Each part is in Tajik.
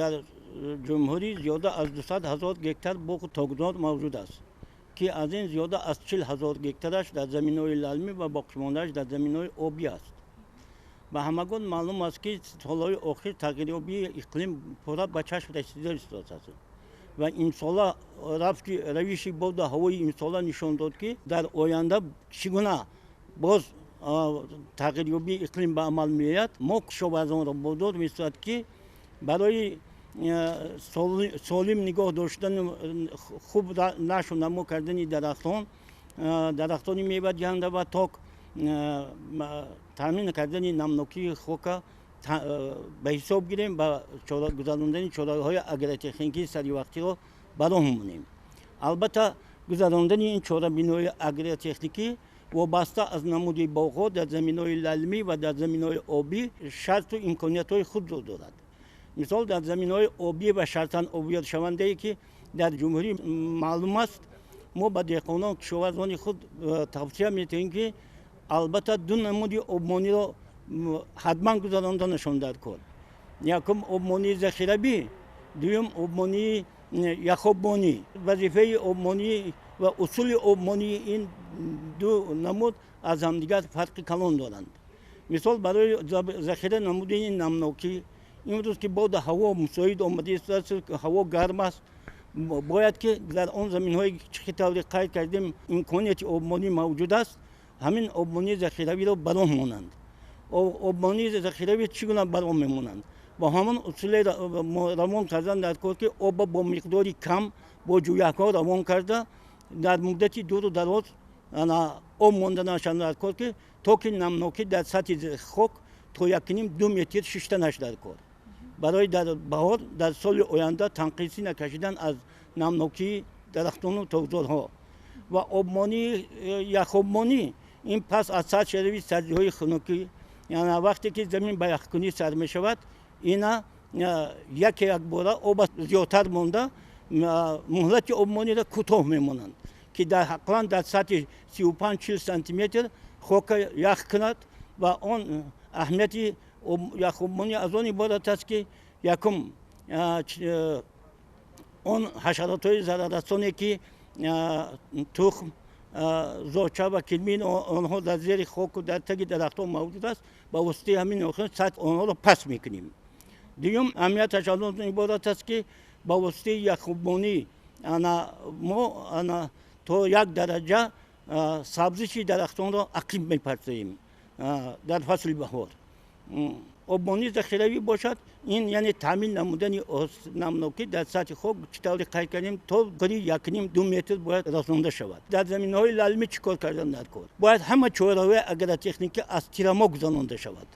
Дар ҷумҳурӣ зиёда аз 200 ҳазор гектар боғу токзор мавҷуд аст, ки аз ин зиёда аз 40 ҳазор гектараш дар заминҳои лалмӣ ва боқимондааш дар заминҳои обӣ аст. Ба ҳамагон маълум аст, ки солҳои охир тағйирёбии иқлим пурра ба чашм расида истодааст ва имсола рафти равиши боду ҳавои имсола нишон дод, ки дар оянда чӣ гуна боз тағйирёбии иқлим ба амал меояд. Мо кишоварзонро водор месозад, ки барои солим нигоҳ доштани, хуб нашу намо кардани дарахтон, дарахтони мевадиҳанда ва ток, таъмин кардани намнокии хока ба ҳисоб гирем ва гузарондани чораҳои агротехникии саривақтиро ба роҳ монем. Албатта, гузарондани ин чорабиниҳои агротехникӣ вобаста аз намуди боғҳо дар заминҳои лалмӣ ва дар заминҳои обӣ шарту имкониятҳои худро дорад. Мисол, дар заминҳои обӣ ва шартан обёршавандае, ки дар ҷумҳурӣ маълум аст, мо ба деҳқонон, кишоварзони худ тавсия метиҳем, ки албатта ду намуди обмониро ҳатман гузаронданашон дар кор: якум, обмонии захиравӣ, дуюм, обмонии яхобмонӣ. Вазифаи обмонӣ ва усули обмонии ин ду намуд аз ҳамдигар фарқи калон доранд. Мисол, барои захира намудани намнокӣ имрӯз, ки боду ҳаво мусоид омадааст, ҳаво гарм аст, бояд ки дар он заминҳое, ки тавре қайд кардем, имконияти обмонӣ мавҷуд аст, ҳамин обмонии захиравиро ба роҳ монанд. Обмонии захиравӣ чӣ гуна ба роҳ мемонанд? Бо ҳамон усуле равон кардан дар кор, ки обба бо миқдори кам бо ҷӯякҳо равон карда, дар муддати дуру дароз об монданашон дар кор, ки то ки намнокӣ дар сатҳи хок то 1,5-2 метр шиштанаш дар кор, барои дар баҳор, дар соли оянда танқисӣ накашидан аз намнокии дарахтону токзорҳо. Ва обмонии яхобмонӣ ин пас аз саршавии сардиҳои хунукӣ, яъне вақте ки замин ба яхкунӣ сар мешавад, ина яке якбора об зиёдтар монда, муҳлати обмониро кӯтоҳ мемонанд, ки дар ақаллан дар сатҳи 35-40 сантиметр хока ях кунад. Ва он аҳамияти яхобмонӣ аз он иборат аст, ки якум, он ҳашаротҳои зараррасоне, ки тухм, зоча ва кирмини онҳо дар зери хоку дар таги дарахтон мавҷуд аст, ба воситаи ҳамин сатҳ онҳоро паст мекунем. Дуюм, аҳамияташ аз он иборат аст, ки ба воситаи яхобмонӣ ана мо ана то як дараҷа сабзиши дарахтонро ақиб мепартоем дар фасли баҳор. Обмонии захиравӣ бошад, ин яъне таъмин намудани намнокӣ дар сатҳи хок, чӣ тавре қайд кардем, то қири 1,5-2 метр бояд расонда шавад. Дар заминҳои лалмӣ чӣ кор кардан дар кор? Бояд ҳама чораҳои агротехникӣ аз тирамоҳ гузаронда шавад,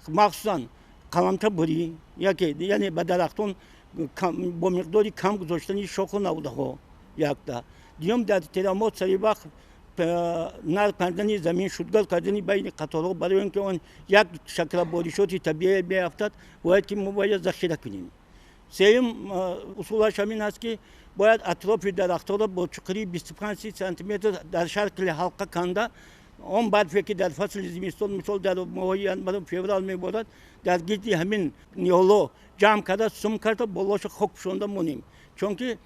махсусан қаламча бурӣ, яке яъне ба дарахтон бо миқдори кам гузоштани шоху навдаҳо якта, дуюм, дар тирамоҳ сари вақт нар кардани замин, шудгор кардани байни қаторҳо, барои он ки он як шакла боришоти табиӣ меафтад, бояд ки мо бояд захира кунем. Сеюм, усулаш ҳамин аст, ки бояд атрофи дарахтҳоро бо чуқурии 25-30 сантиметр дар шакли ҳалқа канда, он барфе, ки дар фасли зимистон, мисол, дар моҳои январу феврал меборад, дар гирди ҳамин ниҳолҳо ҷамъ карда, сум карда, болоша хок пӯшонда монем, чунки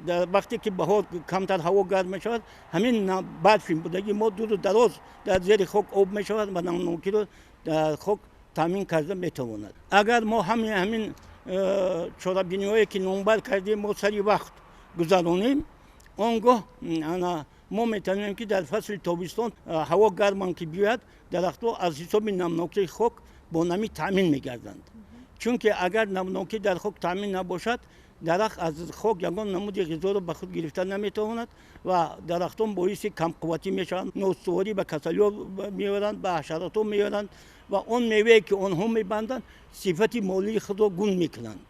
дар вақте ки баҳор камтар ҳаво гарм мешавад, ҳамин барфи будаги мо дуру дароз дар зери хок об мешавад ва намнокиро дар хок таъмин карда метавонад. Агар мо ҳамин чорабиниҳое, ки номбар кардем, мо сари вақт гузаронем, он гоҳ ана мо метавонем, ки дар фасли тобистон ҳаво гармам ки биёяд, дарахтҳо аз ҳисоби намнокии хок бо намӣ таъмин мегарданд, чунки агар намнокӣ дар хок таъмин набошад, дарахт аз хок ягон намуди ғизоро ба худ гирифта наметавонад ва дарахтон боиси камқувватӣ мешаванд, ноустуворӣ ба касалиҳо меоранд, ба ҳашаротҳо меоранд ва он мевае, ки онҳо мебанданд, сифати молии худро гум мекунанд.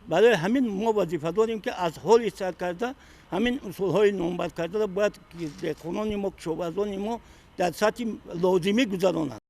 Барои ҳамин мо вазифа дорем, ки аз ҳоли сар карда ҳамин усулҳои номбар кардаро бояд деҳқонони мо, кишоварзони мо дар сатҳи лозимӣ гузаронанд.